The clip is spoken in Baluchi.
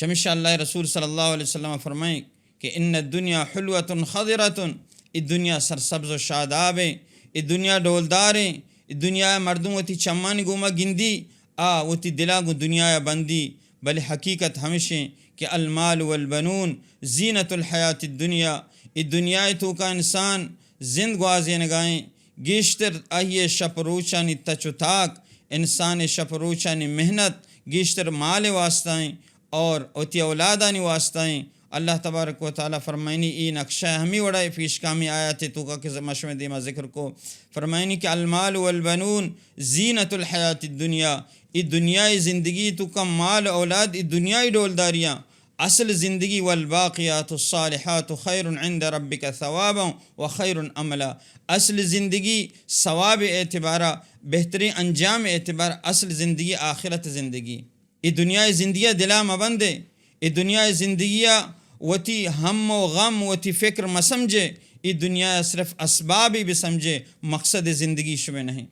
چمیشا اللہ رسول صلی اللہ علیہ وسلم فرمائیں کہ ان الدنیا حلوۃ خضرۃ، اے دنیا سرسبز و شاداب ایں، اے دنیا ڈولدار ایں، اے دنیا مردم وتی چمانی گوما گندی، آ وتی دلا گوں دنیا بندی، بلے حقیقت ہمشیں کہ المال والبنون زینت الحیات الدنیا، اے دنیا توکا انسان زند گوازینگائیں، گیشتر آئی شپ روچانی تچ و تاک، انسان شپ روچانی محنت گیشتر مال واسطہ ایں اور وتی اولادانی واسطہ ایں۔ اللہ تبارک و تعالی فرمائنی، ای نقشہ ہمی وڑا پیش کامی آیات توکا کہ ما شمے دیما ذکر کو، فرمائنی کہ المال والبنون زینت الحیات الدنیا، ای دنیای زندگی توکا مال اولاد ای دنیای ڈولداریاں، اصل زندگی والباقیات الصالحات خیر عند ربک ثوابا و خیر املا، اصل زندگی ثواب اعتبارا بہترین انجام اعتبار اصل زندگی آخرت زندگی۔ ای دنیای زندگی دلا مبندے، ای دنیای زندگی وتی ہم و غم وتی فکر مسمجے، ای دنیا صرف اسبابی بسمجے، مقصد زندگی شمے نہیں۔